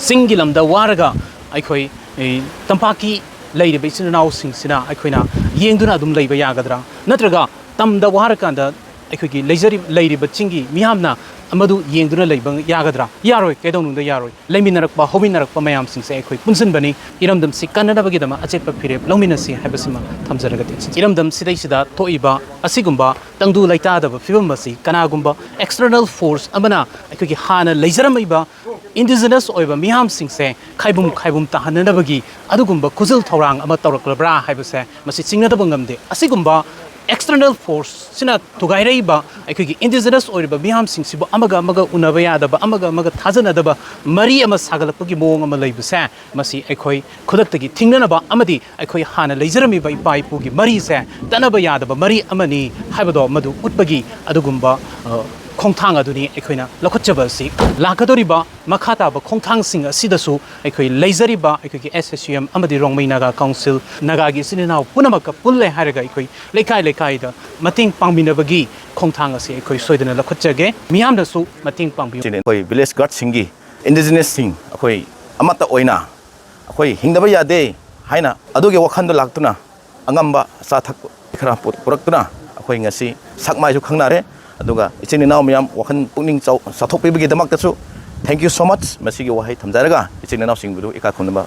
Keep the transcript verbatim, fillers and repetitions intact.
ꯆꯤꯡꯒꯤ ꯂꯝꯗ ꯋꯥꯔꯒ ꯑꯩꯈꯣꯏ, ꯑꯦ, ꯇꯝꯄꯥꯛꯀꯤ ꯂꯩꯔꯤꯕ ꯏꯆꯤꯟ ꯏꯅꯥꯎꯁꯤꯡꯁꯤꯅ ꯑꯩꯈꯣꯏꯅ ꯌꯦꯡꯗꯨꯅ ꯑꯗꯨꯝ ꯂꯩꯕ ꯌꯥꯒꯗ꯭ꯔꯥ? ꯅꯠꯇ꯭ꯔꯒ ꯇꯝꯗ ꯋꯥꯔꯀꯥꯟꯗ ꯑꯩꯈꯣꯏꯒꯤ ꯂꯩꯖꯔꯤ-, ꯂꯩꯔꯤꯕ ꯆꯤꯡꯒꯤ ꯃꯤꯌꯥꯝꯅ ꯃꯗꯨ ꯌꯦꯡꯗꯨꯅ ꯂꯩꯕ ꯌꯥꯒꯗ꯭ꯔꯥ? ꯌꯥꯔꯣꯏ, ꯀꯩꯗꯧꯅꯨꯡꯗ ꯌꯥꯔꯣꯏ꯫ ꯂꯩꯃꯤꯟꯅꯔꯛꯄ, ꯍꯧꯃꯤꯟꯅꯔꯛꯄ ꯃꯌꯥꯝꯁꯤꯡꯁꯦ ꯑꯩꯈꯣꯏ ꯄꯨꯟꯁꯤꯟꯕꯅꯤ꯫ ꯏꯔꯝꯗꯝꯁꯤ ꯀꯟꯅꯅꯕꯒꯤꯗꯃꯛ ꯑꯆꯦꯠꯄ ꯐꯤꯔꯦꯞ ꯂꯧꯃꯤꯟꯅꯁꯤ ꯍꯥꯏꯕꯁꯤꯃ ꯊꯝꯖꯔꯒ ꯇꯦꯟꯁꯤꯟꯖꯒꯦ꯫ ꯏꯔꯝꯗꯝꯁꯤꯗꯩꯁꯤꯗ ꯊꯣꯛꯏꯕ ꯑꯁꯤꯒꯨꯝꯕ ꯇꯪꯗꯨ ꯂꯩꯇꯥꯗꯕ ꯐꯤꯕꯝ ꯑꯁꯤ ꯀꯅꯥꯒꯨꯝꯕ external force ꯑꯃꯅ ꯑꯩꯈꯣꯏꯒꯤ ꯍꯥꯟꯅ ꯂꯩꯖꯔꯝꯃꯤꯕ indigenous ꯑꯣꯏꯕ ꯃꯤꯌꯥꯝꯁꯤꯡꯁꯦ ꯈꯥꯏꯕꯨꯝ ꯈꯥꯏꯕꯨꯝ ꯇꯥꯍꯟꯅꯅꯕꯒꯤ ꯑꯗꯨꯒꯨꯝꯕ ꯈꯨꯖꯤꯜ ꯊꯧꯔꯥꯡ ꯑꯃ ꯇꯧꯔꯛꯂꯕ꯭ꯔꯥ ꯍꯥꯏꯕꯁꯦ ꯃꯁꯤ ꯆꯤꯡꯅꯗꯕ ꯉꯝꯗꯦ꯫ ꯑꯁꯤꯒꯨꯝꯕ external force ꯁꯤꯅ ꯊꯨꯒꯥꯏꯔꯛꯏꯕ ꯑꯩꯈꯣꯏꯒꯤ indigenous ꯑꯣꯏꯔꯤꯕ ꯃꯤꯌꯥꯝꯁꯤꯡꯁꯤꯕꯨ ꯑꯃꯒ ꯑꯃꯒ ꯎꯅꯕ ꯌꯥꯗꯕ, ꯑꯃꯒ ꯑꯃꯒ ꯊꯥꯖꯅꯗꯕ ꯃꯔꯤ ꯑꯃ ꯁꯥꯒꯠꯂꯛꯄꯒꯤ ꯃꯑꯣꯡ ꯑꯃ ꯂꯩꯕꯁꯦ, ꯃꯁꯤ ꯑꯩꯈꯣꯏ ꯈꯨꯗꯛꯇꯒꯤ ꯊꯤꯡꯅꯅꯕ ꯑꯃꯗꯤ ꯑꯩꯈꯣꯏ ꯍꯥꯟꯅ ꯂꯩꯖꯔꯝꯃꯤꯕ ꯏꯄꯥ ꯏꯄꯨꯒꯤ ꯃꯔꯤꯁꯦ ꯇꯠꯅꯕ ꯌꯥꯗꯕ ꯃꯔꯤ ꯑꯃꯅꯤ ꯍꯥꯏꯕꯗꯣ ꯃꯗꯨ ꯎꯠꯄꯒꯤ ꯑꯗꯨꯒꯨꯝꯕ, ꯑ, ꯈꯣꯡꯊꯥꯡ ꯑꯗꯨꯅꯤ ꯑꯩꯈꯣꯏꯅ ꯂꯧꯈꯠꯆꯕ ꯑꯁꯤ꯫ ꯂꯥꯛꯀꯗꯧꯔꯤꯕ ꯃꯈꯥ ꯇꯥꯕ ꯈꯣꯡꯊꯥꯡꯁꯤꯡ ꯑꯁꯤꯗꯁꯨ ꯑꯩꯈꯣꯏ ꯂꯩꯖꯔꯤꯕ ꯑꯩꯈꯣꯏꯒꯤ S S U M ꯑꯃꯗꯤ ꯔꯣꯡꯃꯩ ꯅꯥꯒꯥ ꯀꯥꯎꯟꯁꯤꯜ, ꯅꯥꯒꯥꯒꯤ ꯏꯆꯤꯟ ꯏꯅꯥꯎ ꯄꯨꯝꯅꯃꯛꯀ ꯄꯨꯜꯂꯦ ꯍꯥꯏꯔꯒ ꯑꯩꯈꯣꯏ ꯂꯩꯀꯥꯏ ꯂꯩꯀꯥꯏꯗ ꯃꯇꯦꯡ ꯄꯥꯡꯃꯤꯟꯅꯕꯒꯤ ꯈꯣꯡꯊꯥꯡ ꯑꯁꯤ ꯑꯩꯈꯣꯏ ꯁꯣꯏꯗꯅ ꯂꯧꯈꯠꯆꯒꯦ꯫ ꯃꯤꯌꯥꯝꯅꯁꯨ ꯃꯇꯦꯡ ꯄꯥꯡꯕꯤꯌꯨ꯫ ꯑꯩꯈꯣꯏ village guard ꯁꯤꯡꯒꯤ, indigenous ꯁꯤꯡ ꯑꯩꯈꯣꯏ ꯑꯃꯠꯇ ꯑꯣꯏꯅ ꯑꯩꯈꯣꯏ ꯍꯤꯡꯗꯕ ꯌꯥꯗꯦ ꯍꯥꯏꯅ ꯑꯗꯨꯒꯤ ꯋꯥꯈꯜꯗꯣ ꯂꯥꯛꯇꯨꯅ ꯑꯉꯝꯕ ꯑꯆꯥ ꯑꯊꯛ ꯈꯔ ꯄꯨ-, ꯄꯨꯔꯛꯇꯨꯅ ꯑꯩꯈꯣꯏ ꯉꯁꯤ ꯁꯛ ꯃꯥꯏꯁꯨ ꯈꯪꯅꯔꯦ꯫ ꯑꯗꯨꯒ ꯏꯆꯤꯟ ꯏꯅꯥꯎ ꯃꯌꯥꯝ ꯋꯥꯈꯜ ꯄꯨꯛꯅꯤꯡ ꯆꯥꯎ-, ꯆꯥꯎꯊꯣꯛꯄꯤꯕꯒꯤꯗꯃꯛꯇꯁꯨ thank you so much꯫ ꯃꯁꯤꯒꯤ ꯋꯥꯍꯩ ꯊꯝꯖꯔꯒ ꯏꯆꯤꯟ ꯏꯅꯥꯎꯁꯤꯡꯕꯨ ꯏꯀꯥꯏ ꯈꯨꯝꯅꯕ